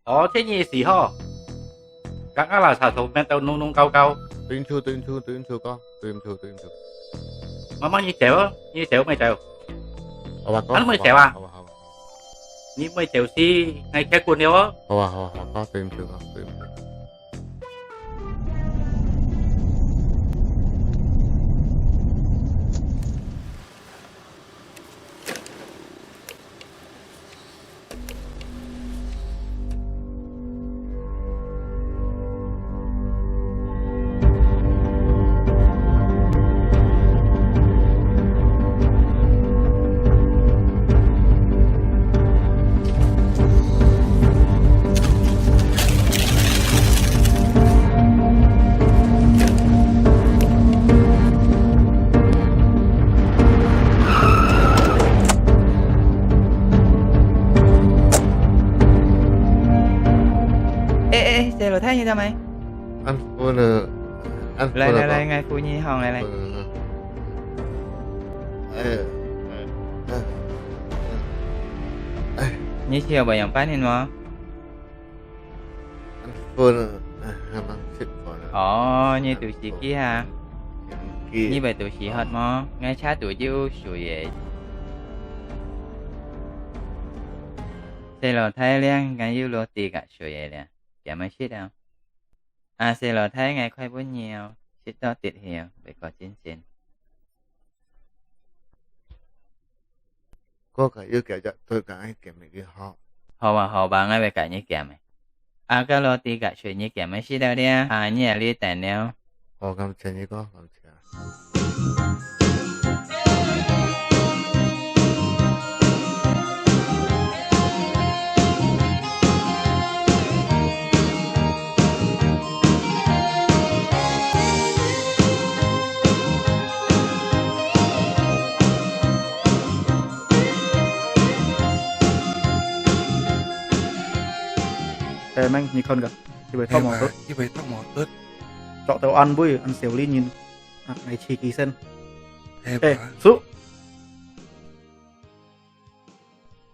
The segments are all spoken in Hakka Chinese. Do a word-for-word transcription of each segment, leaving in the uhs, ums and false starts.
哦，這你係吼。剛剛啦，茶頭面都弄弄搞搞。對毋住，對毋住，對毋住哥，對毋住，對毋住。媽媽，你走哦，你走，毋走。好吧，哥。啊，你毋走啊？好吧，好吧，好吧。你毋走時，𠊎結棍了哦。好吧，好吧，好吧，哥，對毋住，哥，對毋住。 哎，哎，細老弟，你做麼个？恁昏啊，恁昏啊，來，來，來，哥。𠊎扶你上來，來。嗯，嗯，嗯。哎，哎，哎。你需要𠊎仰般你無？ 昏啊，哎，還吂食飯啊。哦，你肚屎飢啊？飢。你會肚屎渴無？𠊎這肚有水个。細老弟，這𠊎有落地个水个了，鹹个食啊。啊，細老弟，𠊎開分你哦，食到滴血，會較精神。 哥，該有幾隻對講愛減一個號。好啊，好啊，𠊎會佮你減个。啊，該落地个水你減个係了了，啊，你也來等了。好，感謝你哥，感謝。 誒，明，你看个，一位托毛卒。誒，一位托毛卒。著到恁威，恁少年人，啊，𠊎試佢先。誒，誒，叔。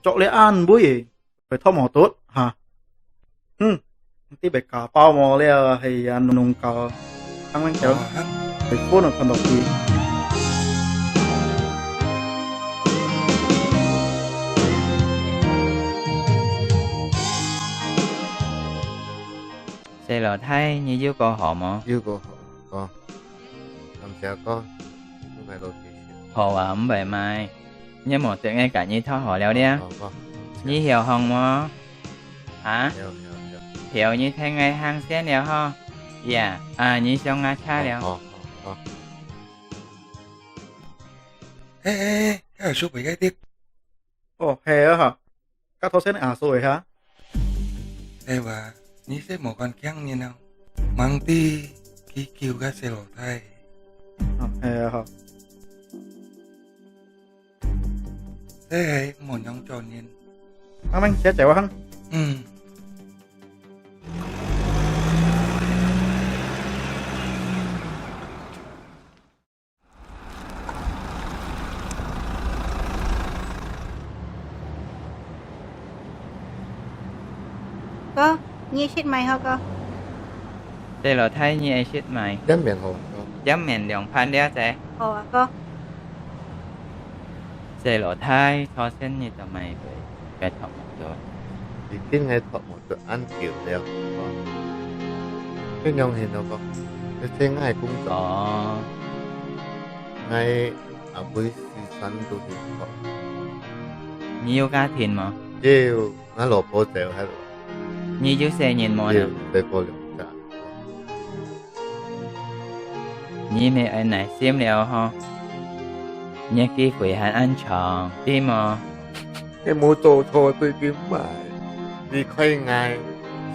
著了恁威，會托毛卒，哈。嗯，你知會家暴無了，係啊，弄搞，當然叫，哦，哈。會分人看到佢。細老弟，你有過河無？有過河，哥。感謝哥，你買到幾時？好啊，毋會買。 你無得𠊎佮你討好了了。好，好，好。你曉行無？啊？曉，曉，曉。曉，你跈𠊎行先了吼。呀，啊，你上𠊎車了。好，好，好，好。誒，誒，誒，該叔伯个的。哦，係啊哈。 該頭先阿叔个哈？係哇，你係無看見人哦，吂知幾久个細老弟。哦，係啊，好。這係無樣做人。阿明，先走啊，哼。嗯。 哥，你愛食麼个好，哥？細老弟，你愛食麼个？滇麵好，哥。滇麵涼飯了仔。好啊，哥。細老弟，頭先你做麼个會，會托毛卒？已經係托毛 就恁久了，哦。恁樣形咯，哥，這係𠊎个工作。哦。𠊎阿妹時常都去學。你有家庭無？有，𠊎老婆就在該咯。你有細人無呢？有，細个兩隻。 你乜愛耐心了吼，你个機會還恁長，對無？𠊎無做錯對佢麼个，離開𠊎，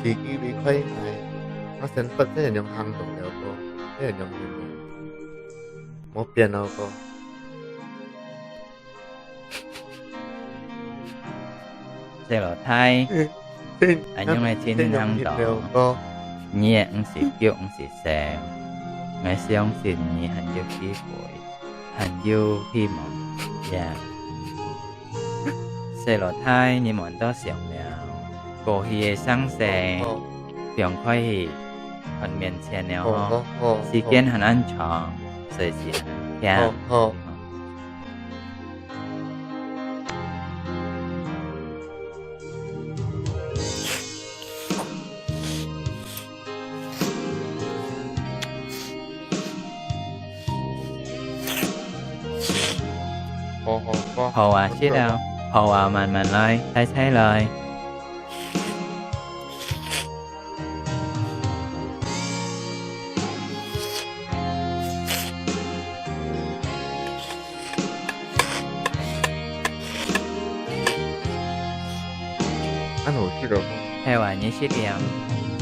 自己離開𠊎，𠊎生活真係恁樣行動了，哥，真係恁樣行動，無變咯，哥。 細老弟，嗯，恁樣个情形行到，你也毋使急，毋使愁。𠊎相信你還有機會，還有希望。呀，細老弟，你莫多想了。過去个生死，好，好。放開去，看面前了吼。好，好，好，時間還恁長，隨時還恁輕。好，好。好，好，好。好啊，食了。好啊，慢慢來，採採來。恁好食哦。係啊，你食了。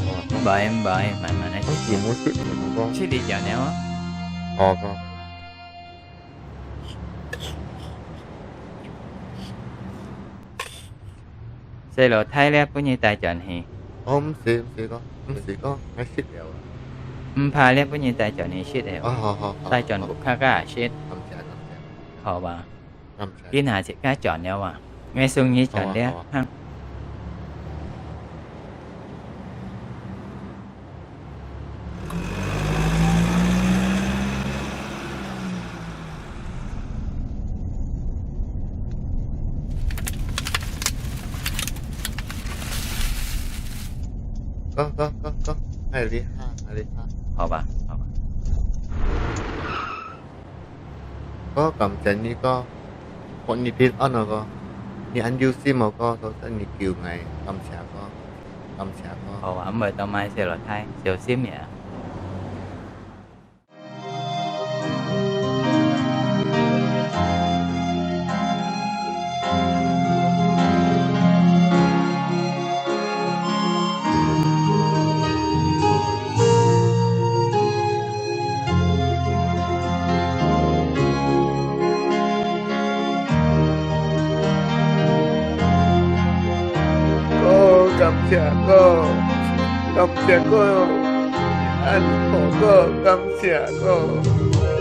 哦。毋會，毋會，慢慢來食。啊，全部食完了。食你就了啊。好，好。細路，大了分你帶轉去。哦，毋使，毋使講，毋使講，𠊎食了啊。毋怕了分你帶轉去食了。哦，好，好，好，帶轉屋下个食。感謝，感謝。好吧。 感謝。今下自家轉了啊，𠊎送你轉了，好啊，好啊。哈。Go，go，go，go，愛你哈，愛你哈。好吧，好吧。 哥，感謝你哥，祝你平安哦哥。你恁有心哦哥，多謝你救𠊎，感謝哥，感謝哥。好啊，毋會當賣細路大，小心呀。 哥，感謝哥，感謝哥，恁好哥，感謝哥。